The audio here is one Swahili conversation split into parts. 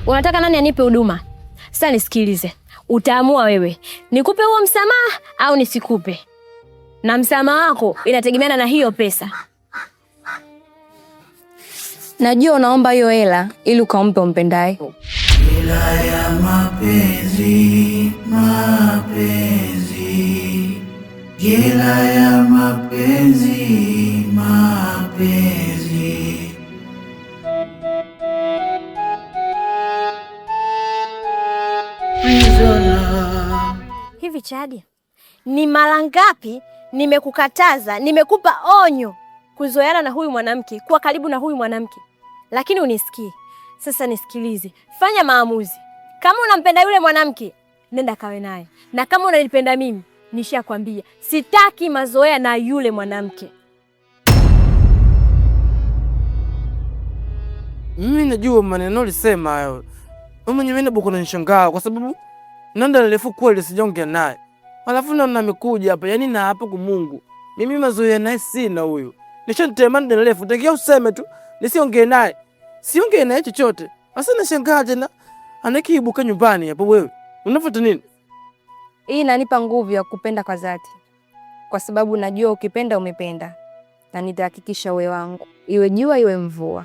Unataka nani anipe huduma? Sasa nisikilize, utaamua wewe nikupe huo msamaha au nisikupe, na msamaha wako inategemeana na hiyo pesa. Najua unaomba hiyo hela ili ukampe umpendaye. Hela ya mapenzi, mapenzi, jela ya mapenzi, mapenzi. Prisoner. Hivi Chadi, ni mara ngapi nimekukataza, nimekupa onyo kuzoeana na huyu mwanamke, kuwa karibu na huyu mwanamke, lakini unisikii. Sasa nisikilize, fanya maamuzi. Kama unampenda yule mwanamke, nenda kawe naye, na kama unanipenda mimi, nishakwambia sitaki mazoea na yule mwanamke. Mimi najua maneno ulisema hayo. Mimi mwenyewe nabuko nishangaa kwa sababu nanda ndefu kweli sijaongea naye. Alafu naona amekuja hapa, yani na hapa kwa Mungu. Mimi mazoea naye sina huyu. Nishanitema muda mrefu, takia useme tu nisiongee naye. Siongee naye chochote. Sasa nashangaa tena anakiibuka nyumbani hapo wewe. Unafuata nini? Hii inanipa nguvu ya kupenda kwa dhati, kwa sababu najua ukipenda umependa, na nitahakikisha uwe wangu, iwe jua iwe mvua.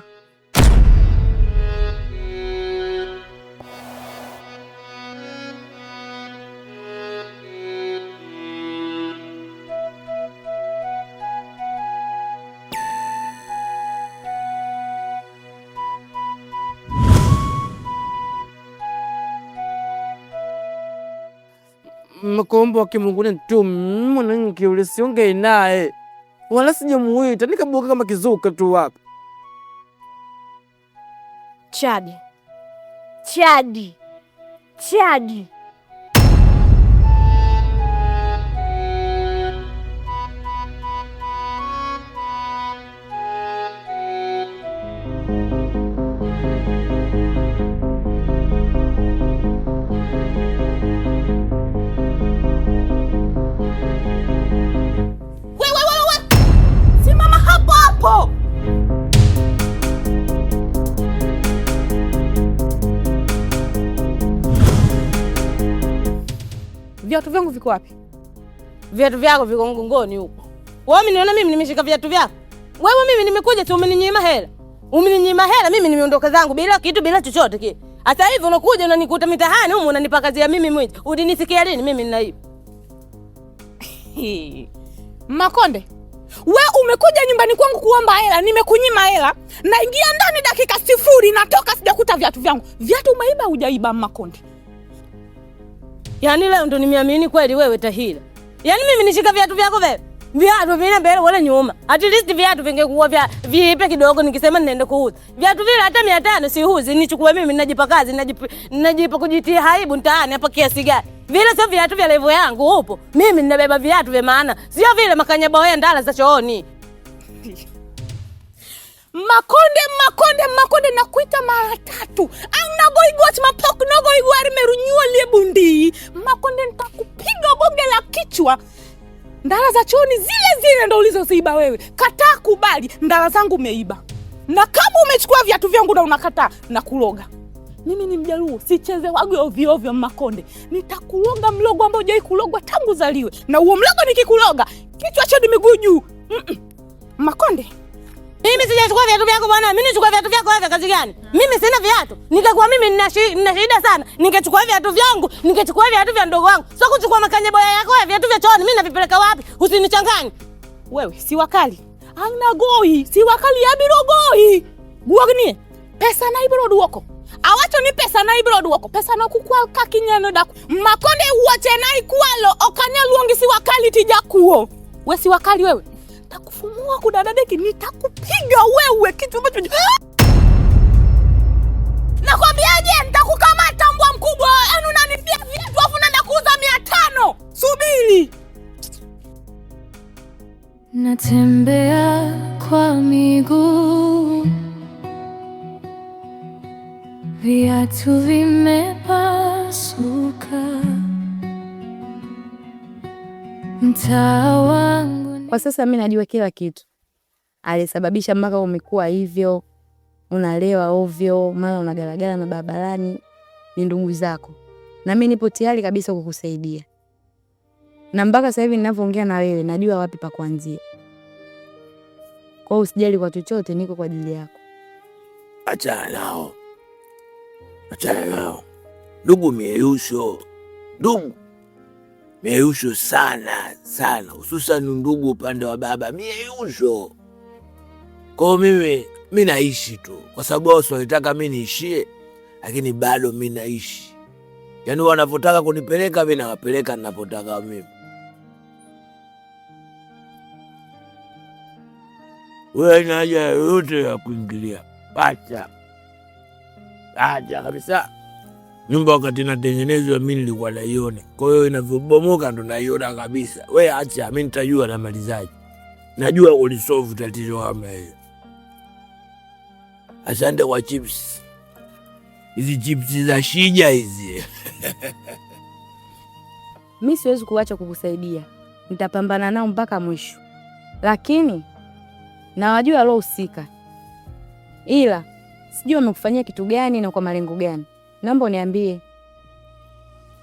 Makombo wa kimungu ni tu mwanamke ule siongei naye. Wala sijamuita, nikabuka kama kizuka tu hapa. Chadi, Chadi, Chadi. Wewe wewe, simama hapo hapo. Viatu vyangu viko wapi? Viatu vyako viko mgongoni huko. Wewe umeniona mimi nimeshika viatu vyako? Wewe mimi nimekuja tu umeninyima hela. Umeninyima hela, mimi nimeondoka zangu bila kitu, bila chochote kile. Hata hivi unakuja unanikuta mitaani humu unanipa kazi ya mimi mwizi. Ulinisikia lini mimi ninaiba? Makonde, we umekuja nyumbani kwangu kuomba hela, nimekunyima hela, naingia ndani dakika 0 natoka sijakuta viatu vyangu. Viatu umeiba hujaiba Makonde? Yaani leo ndo nimeamini kweli wewe Tahira. Yaani mimi nishika viatu vyako wewe? Viatu vile mbele wala nyuma. At least viatu vingekuwa vya viipe kidogo nikisema ninaenda kuuza. Viatu vile hata 500 siuzi, nichukue mimi ninajipa kazi, ninajipa kujitia aibu mtaani hapa kiasi gani? Vile sio viatu vya level yangu upo. Mimi ninabeba viatu vya maana. Sio vile makanyaba ya ndala za chooni. Makonde, Makonde, Makonde nakuita mara tatu. Anagoigwach mapok nogoigwar merunyuolie bundi. Makonde nitakupiga bonge la kichwa. Ndala za chooni zile zile ndo ulizoziiba wewe. Kataa kubali, ndala zangu umeiba. Na kama umechukua viatu vyangu na unakataa, nakuloga. Mimi ni Mjaluo, sichezewagi ovyo ovyo Makonde. Nitakuloga mlogo ambao hujawahi kulogwa tangu zaliwe. Na huo mlogo nikikuloga, kichwa choni miguu juu. Makonde. Mimi sijachukua viatu vyako bwana. Mimi nichukua viatu vyako wewe kazi gani? Mimi sina viatu. Ningekuwa mimi nina shida sana. Ningechukua viatu vyangu, ningechukua viatu vya mdogo wangu. Sio kuchukua makanya boya yako ya viatu vya chooni. Mimi navipeleka wapi? Usinichanganye. Wewe si wakali. Angna goi, si wakali abiro goi. Guognie. Pesa na ibro duoko. Awacho ni pesa na ibro duoko. Pesa na kukwal kakinyano daku. Makonde uwache na ikwalo okanya luongi si wakali tijakuo. We si wakali wewe. Nitakufumua kudadadeki, nitakupiga wewe kitu ambacho nakwambiaje, nitakukamata mbwa mkubwa. Yaani unanibia viatu afu unaenda kuuza 500. Subiri. Natembea kwa miguu, viatu vimepasuka, mtaa wangu. Kwa sasa mimi najua kila kitu alisababisha mpaka umekuwa hivyo. Unalewa ovyo, mara unagaragara na barabarani. Ni ndugu zako, na mimi nipo tayari kabisa kukusaidia, na mpaka sasa hivi ninavyoongea na wewe najua wapi pa kuanzia. Kwa hiyo usijali kwa chochote, niko kwa ajili yako. Achana nao, achana nao ndugu. Mieyusho ndugu, mieyusho sana sana, hususan ndugu upande wa baba, mieyusho. Kwa hiyo mimi mi naishi tu kwa sababu wao walitaka mi niishie, lakini bado mi naishi. Yaani wanavyotaka kunipeleka mi nawapeleka ninapotaka mimi. Wewe haina haja yoyote ya kuingilia, acha acha kabisa. Nyumba wakati inatengenezwa mi nilikuwa naiona, kwa hiyo inavyobomoka ndo naiona kabisa. We acha, mi nitajua namalizaje, najua ulisolve tatizo kama hiyo. Asante kwa chips hizi, chips za Shija hizi. Mi siwezi kuacha kukusaidia, nitapambana nao mpaka mwisho, lakini nawajua waliohusika, ila sijui wamekufanyia kitu gani na kwa malengo gani. Naomba uniambie.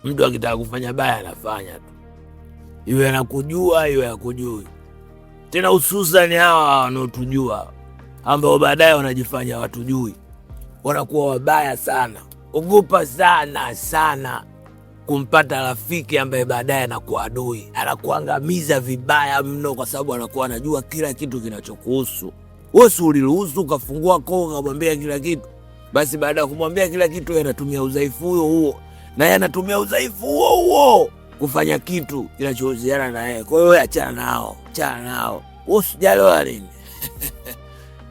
Mtu akitaka kufanya baya anafanya tu, iwe anakujua iwe hakujui. Tena hususani hawa wanaotujua ambao baadaye wanajifanya watujui, wanakuwa wabaya sana. Ogopa sana sana kumpata rafiki ambaye baadaye anakuwa adui, anakuangamiza vibaya mno, kwa sababu anakuwa anajua kila kitu kinachokuhusu. Wewe si uliruhusu ukafungua koo ukamwambia kila kitu, basi baada ya kumwambia kila kitu yeye anatumia udhaifu huo huo, na yeye anatumia udhaifu huo huo kufanya kitu kinachohusiana na yeye. Kwa hiyo achana nao, achana nao, wewe usijali wala nini.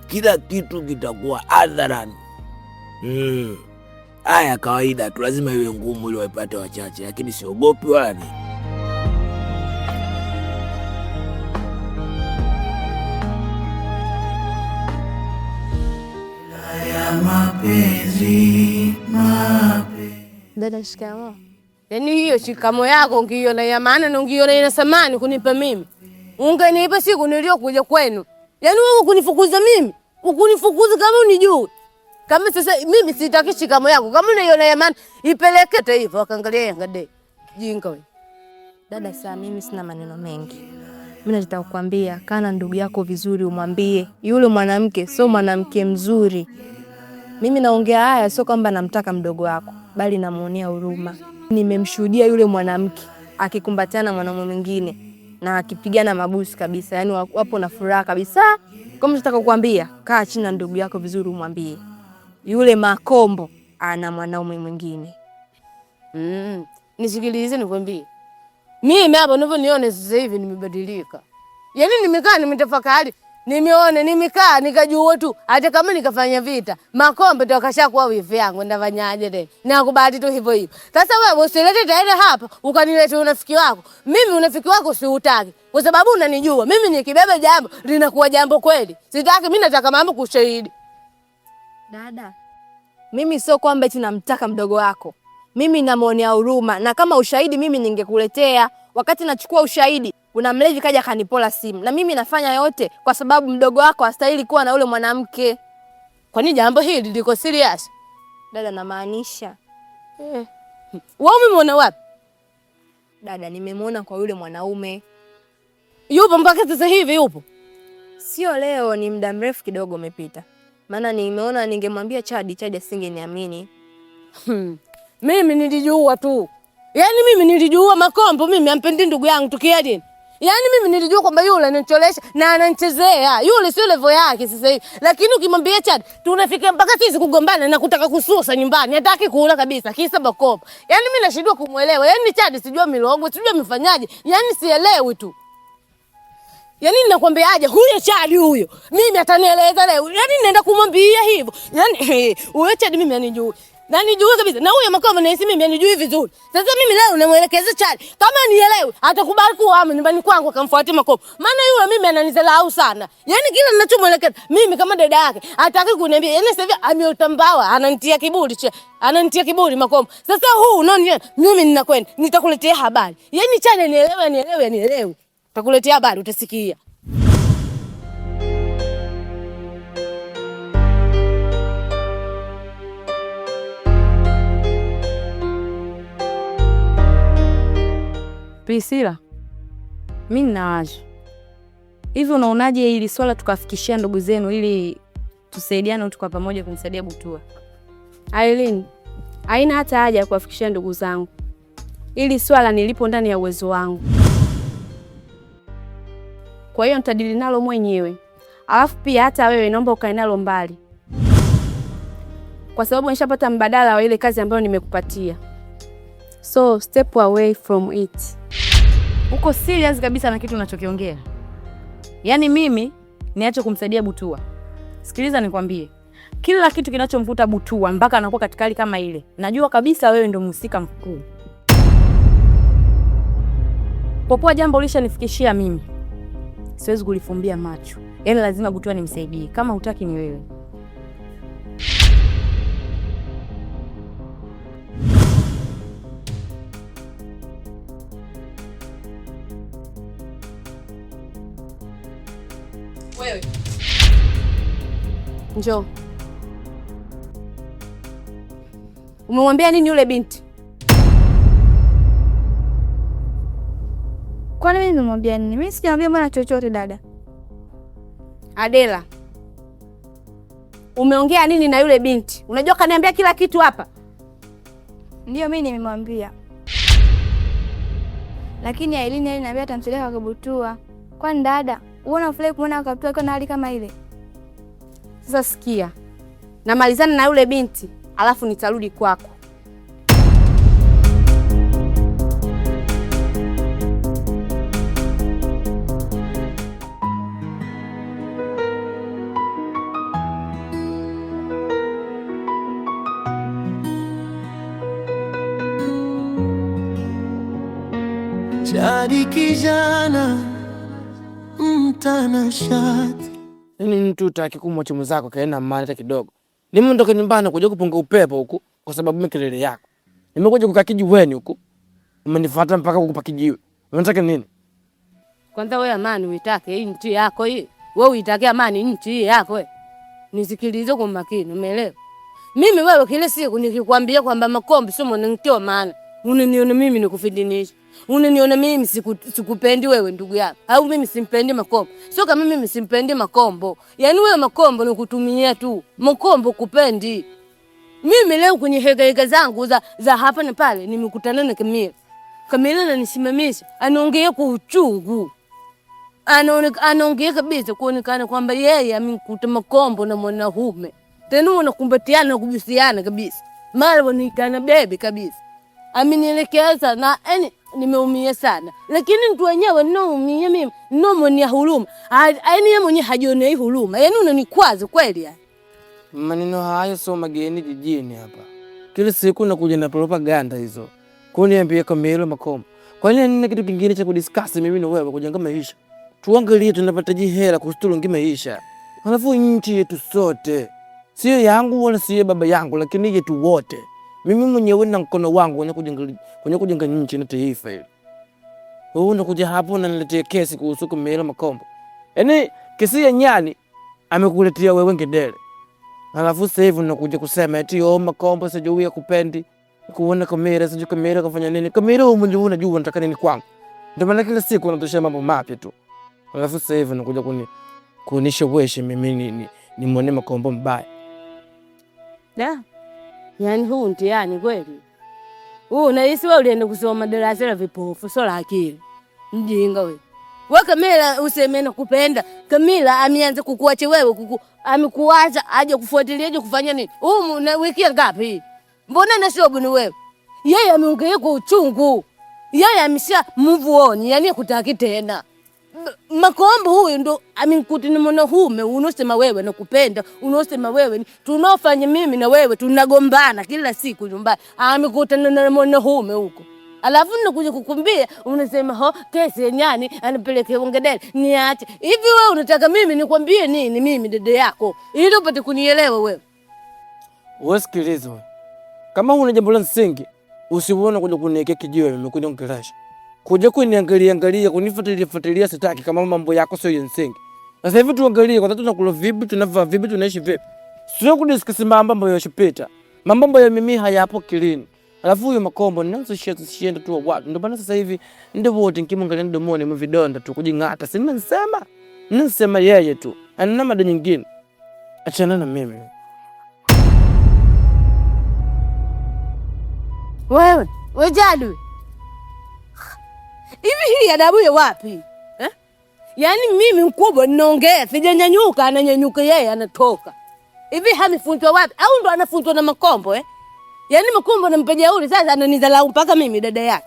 Kila kitu kitakuwa hadharani. Haya kawaida tu, lazima iwe ngumu ili waipate wachache, lakini siogopi wala nini. Ya mapenzi, mapenzi. Dada, shikamoo. Yaani hiyo shikamo yako ungiiona ya maana na ungiiona ina thamani kunipa mimi. Ungenipa siku niliyokuja kwenu. Yaani wewe kunifukuza mimi, ukunifukuza kama unijui. Kama sasa mimi sitaki shikamo yako, kama unaiona ya maana ipeleke taifa wakaangalia Yanga Day. Jinga wewe. Dada, saa mimi sina maneno mengi. Mimi nataka kukwambia, kaa na ndugu yako vizuri, umwambie yule mwanamke sio mwanamke mzuri. Mimi naongea haya sio kwamba namtaka mdogo wako, bali namuonea huruma. Nimemshuhudia yule mwanamke akikumbatiana na mwanamume mwingine na akipigana mabusu kabisa, yaani wapo na furaha kabisa. Kwa hiyo nataka kukwambia, kaa chini na ndugu yako vizuri, umwambie yule Makombo ana mwanaume mwingine. Nisikilize nikwambie. Mimi hapa unavyoniona sasa hivi nimebadilika. Yaani nimekaa nimetafakari, nimeona nimekaa nikajua tu hata kama nikafanya vita, Makombe ndo akashakuwa wifi yangu ndafanyaje tena? Nakubali tu hivyo hivyo. Sasa wewe usilete tena hapa ukanileta unafiki wako. Mimi unafiki wako siutaki. Kwa sababu unanijua, mimi nikibeba jambo linakuwa jambo kweli. Sitaki, mimi nataka mambo kushahidi. Dada, mimi sio kwamba eti namtaka mdogo wako. Mimi namuonea huruma, na kama ushahidi mimi ningekuletea. Wakati nachukua ushahidi, kuna mlevi kaja kanipola simu, na mimi nafanya yote kwa sababu mdogo wako hastahili kuwa na ule mwanamke. Kwani jambo hili liko serious? Dada, namaanisha Eh. Wewe umemwona wapi? Dada, nimemwona kwa yule mwanaume. Yupo mpaka sasa hivi yupo? Sio leo, ni muda mrefu kidogo umepita. Maana nimeona ningemwambia Chadi, Chadi asingeniamini. Mimi nilijua tu. Yaani mimi nilijua Makombo mimi ampendi ndugu yangu tukiaje. Yaani mimi nilijua kwamba yule ananicholesha na ananichezea. Yule sio level yake sasa hivi. Lakini ukimwambia Chad, tunafikia mpaka sisi kugombana na kutaka kususa nyumbani. Hataki kula kabisa, kisa Makombo. Yaani mimi nashindwa kumuelewa. Yaani Chad sijua milogo, sijui amefanyaje. Yaani sielewi tu. Yaani ninakwambiaje huyo Chad huyo. Mimi atanieleza leo. Yaani ninaenda kumwambia hivyo. Yaani huyo Chad mimi anijui. Na nijue kabisa. Na huyo Makombo nahisi mimi anijui vizuri. Sasa mimi leo namuelekeza Chad. Kama nielewe, atakubali kuhama nyumbani kwangu akamfuatia Makombo. Maana yule mimi ananizalau sana. Yaani kila ninachomuelekeza mimi kama dada yake, hataki kuniambia. Yaani sasa hivi ameotambawa, ananitia kiburi cha. Ananitia kiburi Makombo. Sasa huu unaona mimi ninakwenda, nitakuletea habari. Yaani Chad nielewe, nielewe, nielewe. Nitakuletea habari utasikia. Priscilla, mimi nina wazo. Hivi unaonaje hili swala tukafikishia ndugu zenu ili tusaidiane tu kwa pamoja kumsaidia Butua? Aileen, haina hata haja ya kuwafikishia ndugu zangu. Ili swala nilipo ndani ya uwezo wangu. Kwa hiyo nitadili nalo mwenyewe. Alafu pia hata wewe naomba ukae nalo mbali, kwa sababu nishapata mbadala wa ile kazi ambayo nimekupatia. So step away from it. Uko serious kabisa na kitu unachokiongea? Yaani mimi niache kumsaidia Butua? Sikiliza nikwambie, kila kitu kinachomkuta Butua mpaka anakuwa katika hali kama ile, najua kabisa wewe ndio mhusika mkuu. Popoa jambo ulishanifikishia mimi, siwezi kulifumbia macho. Yaani lazima Butua nimsaidie, kama hutaki ni wewe. Wewe njoo. Umemwambia nini yule binti? Kwani mimi nimemwambia nini? Mimi sijamwambia mwana chochote dada. Adela, umeongea nini na yule binti? Unajua kaniambia kila kitu hapa. Ndiyo, mimi nimemwambia, lakini Aileen aliniambia atamsaidia kwa Butua. Kwani dada, uona ufurahi kumwona Kabutua akiwa na hali kama ile? Sasa sikia, namalizana na yule binti alafu nitarudi kwako. Jadi kijana mtanashati. Yaani mtu utaki kumwacha mwenzako kaenda amani hata kidogo. Nimeondoka nyumbani kuja kupunga upepo huku kwa sababu mimi kelele yako. Nimekuja kukaa kijiweni huku. Umenifuata mpaka huku pa kijiwe. Unataka nini? Kwanza wewe amani uitake hii nchi yako hii. Wewe uitake amani nchi hii yako wewe. Nisikilize kwa makini, umeelewa? Mimi wewe kila siku nikikwambia kwamba Makombe sio mwanamke wa maana, unaniona mimi nikufidinisha. Unaniona mimi sikupendi wewe ndugu yako. Au mimi simpendi Makombo. Sio kama mimi simpendi Makombo. Yaani wewe Makombo nikutumia tu. Makombo kupendi. Mimi leo kwenye heka heka zangu za hapa na pale nimekutana na Kamila. Kamila ananisimamisha, anaongea kwa uchungu. Anaongea kabisa kuonekana kwamba yeye amekuta Makombo na mwanaume. Tena wanakumbatiana na kubusiana kabisa. Mara wanaitana bebe kabisa. Amenielekeza na yani nimeumia sana. Lakini mtu wenyewe ninaumia mimi, ninamuonea huruma. Yaani yeye mwenyewe hajionei huruma. Yaani unanikwaza kweli yani. Maneno hayo sio mageni jijini hapa. Kila siku nakuja na propaganda hizo. Kwa niambie Kamila Makombo. Kwa nini nina kitu kingine cha kudiscuss mimi na wewe kujenga maisha? Tuangalie tunapata hela kustulungi maisha. Alafu nchi yetu sote. Sio yangu wala sio baba yangu, lakini yetu wote. Mimi mwenyewe na mkono wangu kwenye kujenga nchi na taifa hili. Wewe unakuja hapo unaniletea kesi kuhusu Kamila Makombo. Yaani kesi ya nyani amekuletea wewe ngedere. Alafu sasa hivi unakuja kusema eti oh, Makombo sijui yakupendi. Kuona Kamila sijui Kamila kafanya nini. Kamila wewe mwenyewe unajua unataka nini kwangu. Ndio maana kila siku unatoshia mambo mapya tu. Alafu sasa hivi unakuja kunishawishi mimi ni muone Makombo mbaya. Da. Yaani huu mtihani kweli. Huu unahisi wewe ulienda kusoma darasa la vipofu sio la akili. Mjinga wewe. Wewe Kamila useme nakupenda. Kamila ameanza kukuacha wewe, amekuacha aje kufuatilia aje kufanya nini? Huu na wiki ngapi? Mbona na shobu ni wewe? Yeye ameongea kwa uchungu. Yeye amesha move on, yani kutaki tena. Makombo huyu ndo amekuti ni mwanaume unosema wewe nakupenda, unosema wewe tunofanya mimi na wewe tunagombana kila siku nyumbani. Amekutana na mwanaume huko. Alafu nakuja kukumbia unasema ho kesi ya nyani anapelekea Ngedere niache. Hivi wewe unataka mimi nikwambie nini mimi dada yako ili upate kunielewa wewe? Wewe sikiliza wewe. Kama huna jambo la msingi usione kuja kuniwekea kijiwe mimi kuniongelesha. Kuja kuniangalia angalia kunifuatilia fuatilia sitaki kama mambo yako sio ya msingi. Sasa hivi tuangalie kwa sababu tunakula vipi, tunavaa vipi, tunaishi vipi. Sio kudiscuss mambo ambayo yashapita. Mambo ambayo mimi hayapo kilini. Alafu huyo Makombo ninazoshia tu watu. Ndio maana sasa hivi ndio wote nikimwangalia mdomoni mvidonda tu kujing'ata. Si ninasema? Ninasema yeye tu. Ana mada nyingine. Achana na mimi. Wewe, we Jadu. Hivi hii adabu ya wapi? Eh? Yaani mimi mkubwa ninaongea, sijanyanyuka, ananyanyuka yeye anatoka. Hivi hamefunzwa wapi? Au ndo anafunzwa na Makombo eh? Yaani Makombo anampa jeuri sasa ananidharau mpaka mimi dada yake.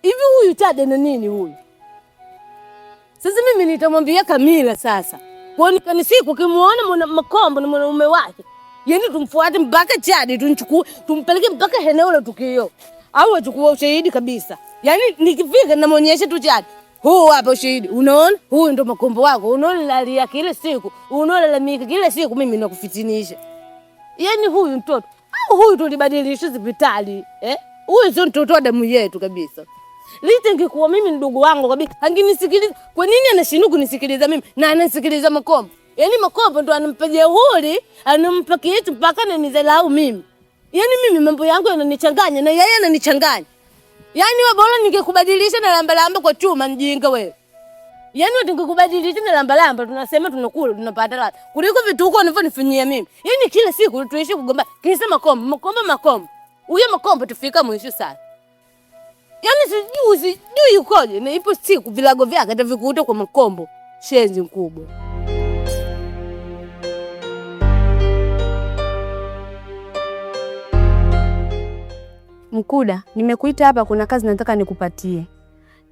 Hivi huyu Chade na nini huyu? Sasa mimi nitamwambia Kamila sasa. Kwa nini siku kimuona mwana Makombo na mwanaume wake? Yaani tumfuate mpaka Chade tumchukue, tumpeleke mpaka eneo la tukio. Au achukue ushahidi kabisa. Yaani nikifika namuonyesha tu Chade. Huu hapa ushahidi. Unaona? Huyu ndo Makombo wako. Unaona lalia kila siku. Unaona lalamika kila siku mimi nakufitinisha. Yaani huyu mtoto au huyu tulibadilisha hospitali, eh? Huyu sio mtoto wa damu yetu kabisa. Lite ingekuwa mimi ndugu wangu kabisa, angenisikiliza. Kwa nini anashindwa kunisikiliza mimi na anasikiliza Makombo? Yaani Makombo ndo anampa jeuri, anampa kitu mpaka ananidharau mimi. Yaani mimi mambo yangu yananichanganya na yeye ananichanganya. Yaani wewe bora ningekubadilisha na lamba lamba kwa chuma mjinga wewe. Yaani wewe ningekubadilisha na lamba lamba tunasema tunakula tunapata ladha. Kuliko vitu huko unavyonifanyia mimi. Yaani kila siku tuishi kugomba. Kisa Makombo, Makombo, Makombo. Huyo Makombo tufika mwisho sana. Yaani sijui ukoje na ipo siku vilago vyake atavikuta kwa Makombo. Shenzi mkubwa. Mkuda, nimekuita hapa kuna kazi nataka nikupatie.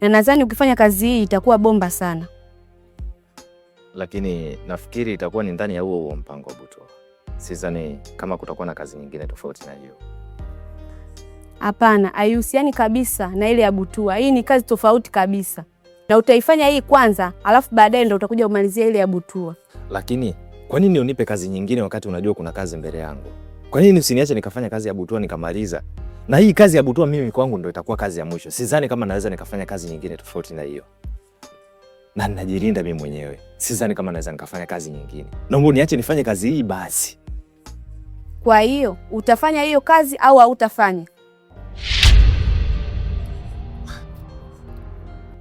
Na nadhani ukifanya kazi hii itakuwa bomba sana. Lakini nafikiri itakuwa ni ndani ya huo huo mpango wa Butoa. Sidhani kama kutakuwa na kazi nyingine tofauti na hiyo. Hapana, haihusiani kabisa na ile ya Butua. Hii ni kazi tofauti kabisa. Na utaifanya hii kwanza, alafu baadaye ndio utakuja kumalizia ile ya Butua. Lakini kwa nini unipe kazi nyingine wakati unajua kuna kazi mbele yangu? Kwa nini usiniache nikafanya kazi ya Butua nikamaliza? Na hii kazi ya Butua mimi kwangu ndio itakuwa kazi ya mwisho. Sidhani kama naweza nikafanya kazi nyingine tofauti na hiyo. Na ninajilinda mimi mwenyewe. Sidhani kama naweza nikafanya kazi nyingine. Naomba uniache nifanye kazi hii basi. Kwa hiyo utafanya hiyo kazi au hautafanya?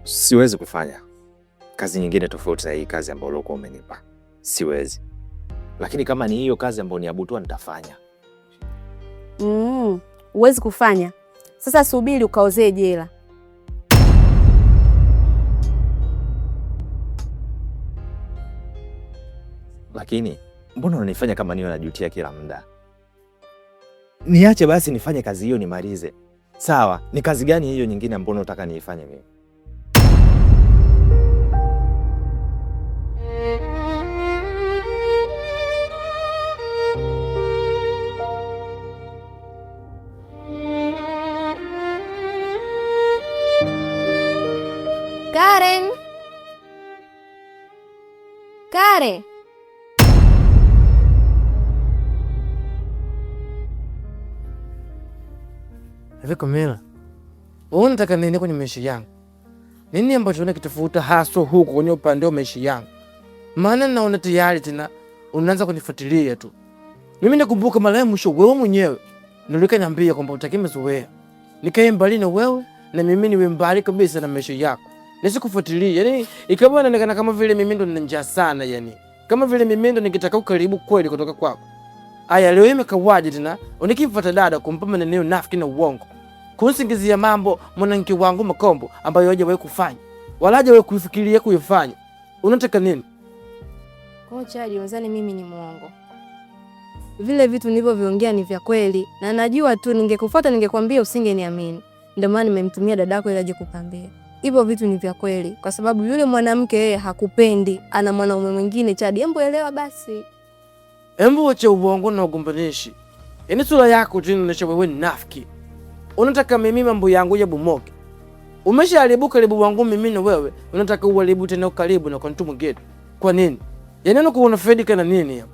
Siwezi kufanya kazi nyingine tofauti na hii kazi ambayo ulikuwa umenipa. Siwezi. Lakini kama ni hiyo kazi ambayo ni ya Butua nitafanya. Huwezi kufanya. Sasa subiri ukaozee jela. Lakini mbona unanifanya kama niwe najutia kila muda? Niache basi nifanye kazi hiyo nimalize. Sawa, ni kazi gani hiyo nyingine ambayo unataka niifanye mimi? Karen. Karen. Hivi Kamila, wewe unataka nini kwenye maisha yangu? Nini ambacho unakitafuta haswa huko kwenye upande wa maisha yangu? Maana naona tayari tena unaanza kunifuatilia tu. Mimi nakumbuka mara ya mwisho wewe mwenyewe ndio ulikaniambia kwamba hutaki mazoea. Nikae mbali na wewe na mimi niwe mbali kabisa na maisha yako. Nisikufuatilie. Yaani ikawa inaonekana kama vile mimi ndo nina njaa sana yani. Kama vile mimi ndo nikitaka ukaribu kweli kutoka kwako. Aya, leo imekawaje tena? Unikifuata dada kumpa maneno nafiki na uongo. Kunsingizia mambo mwanamke wangu Makombo ambayo hajawahi kufanya. Wala hajawahi kuifikiria kuifanya. Unataka nini? Kocha, jiwazani mimi ni muongo. Vile vitu nilivyoviongea ni vya kweli na najua tu ningekufuata ningekwambia usingeniamini. Ndio maana nimemtumia dadako ili aje kukwambia. Hivyo vitu ni vya kweli kwa sababu yule mwanamke yeye hakupendi, ana mwanaume mwingine. Chadi, hebu elewa basi. Hebu wacha uongo na ugombanishi. Yaani sura yako tu inaonyesha wewe ni nafiki. Unataka mimi mambo yangu yabomoke. Umeshaharibu karibu wangu mimi na wewe, unataka uharibu tena ukaribu na kwa mtu mwingine. Kwa nini? Yaani unakuwa unafaidika na nini hapo?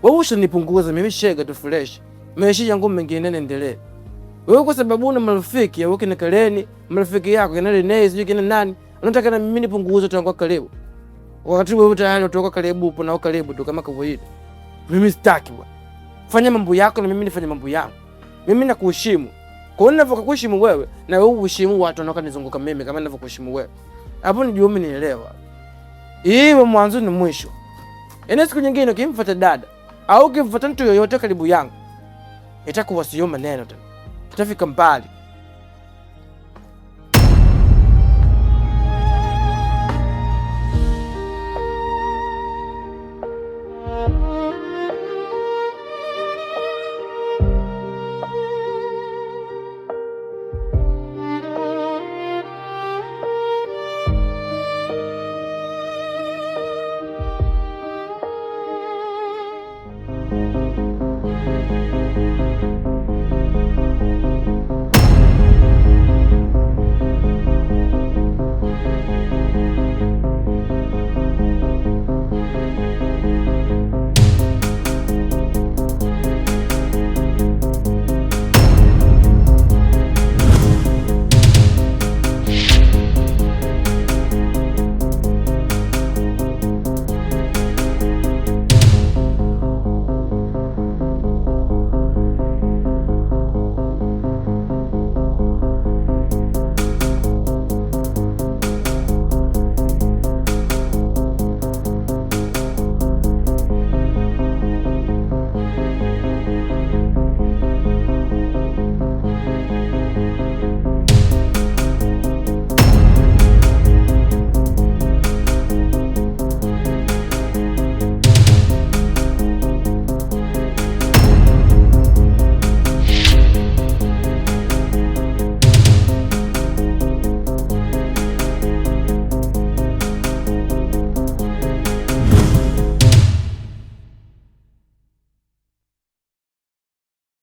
Wewe ushanipunguza mimi shega tu fresh. Maisha yangu mengine naendelee. Wewe kwa sababu una marafiki au kina Kaleni, marafiki yako kina Rene, sijui kina nani, unataka na mimi nipunguze tangu karibu. Wakati wewe tayari utoka karibu upo na karibu tu kama kawaida. Mimi sitaki bwana. Fanya mambo yako na mimi nifanye mambo yangu. Mimi nakuheshimu. Kwa hiyo ninavyokuheshimu wewe na wewe uheshimu watu wanaonizunguka mimi kama ninavyokuheshimu wewe. Hapo nijue umenielewa. Iwe mwanzo ni mwisho. Yaani siku nyingine ukimfuata dada au ukimfuata mtu yoyote karibu yangu, itakuwa sio maneno tena. Tutafika mbali.